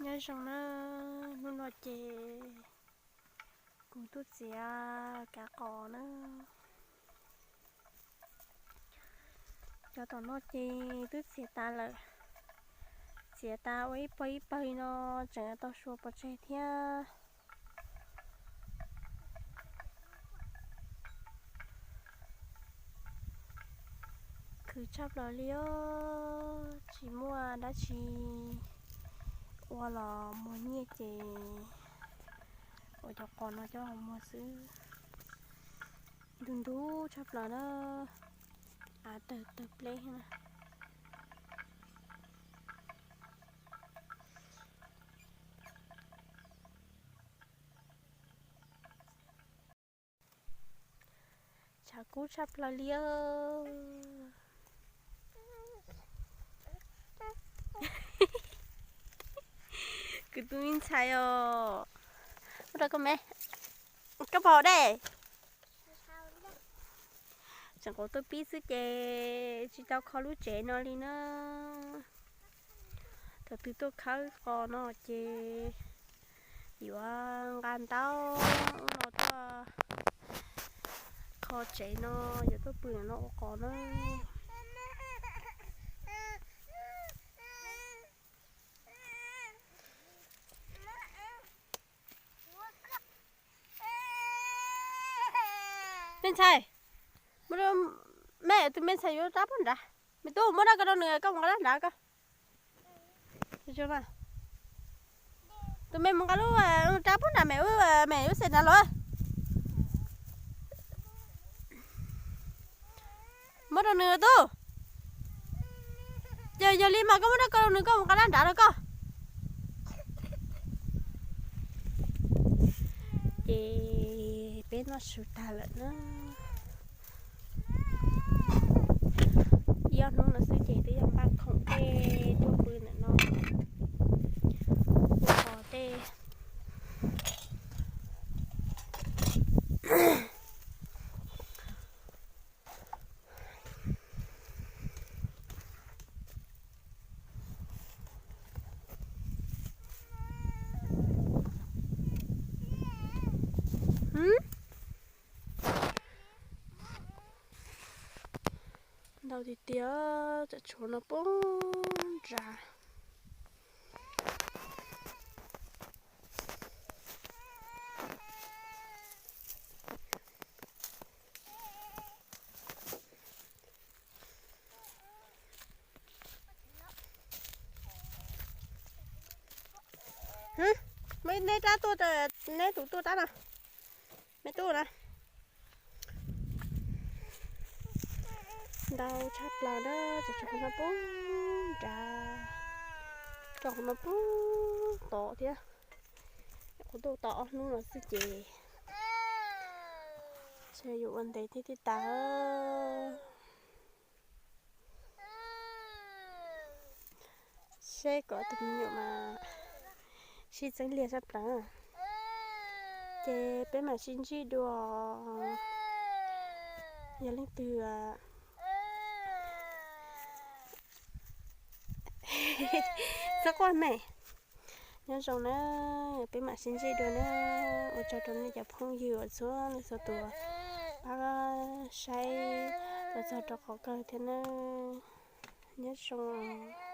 Nyob zoo na, hnub no ces kuv tuaj txiav kav qos na. Cov tom no ces twb txiav tas lawm. Txiav tas ua ib pawg ib pawg no, tseem tau sua pov tseg thiab. Khwv tshaj plaws li os, tsis muaj dab tsi ua los muag nyiaj ces ua cov qos no coj muag xwb. Ntug ntug tshaj plaws na, av tawg tawg pleb na. Tshav kub tshaj plaws li. Kuv tus me ntxhais os, ua rau koj me, koj pom dej. Tseem quav tuaj pib xwb ces tsis tau kho lub tsev no li na. Thaum twg tuaj khawb qos no ces yuav nqa ntaub no tuaj kho tsev no, yuav tuaj pw no ua qos na. Me ntxhais, me tus me ntxhais yuav rab puag nrad. Me tub, muab rab ko rau nws, koj mus nqa rab nrad koj. Tus me mus nqa lub rab puag nrad, me, me yuav xeem nrad los. Muab rau nws tub. Ces yog li mas koj muab rab ko rau nws, koj mus nqa rab nrad rau koj. Ces peb noj su tag lawm na. Ib ob hnub no xwb ces twb yog npaj khoom tej tuaj pw ntawm no, ua qos tej. Ntau tiag tiag, cov tshuav no poob nrad. Muaj ib neb rab tuaj, neb tus tuaj rab no. Me tub na. Ntau tshaj plaws na, cov tshuav no poob nrad, tshuav no poob tod thiab. Kuv tuaj tau ob hnub no xwb ces ntshe yuav ua ntev thiab thiaj tas. Seb kom tus me nyuam mas sib txeeb liag tshaj plaws. Ces peb mam sib ntsib dua. Yog leej twg txhob quaj me. Nyob zoo na, peb mam sib ntsib dua na. Ua tsaug rau nej cov phooj ywg uas txhua leej txhua tus pab saib los txog rau qhov kawg thiab na. Nyob zoo.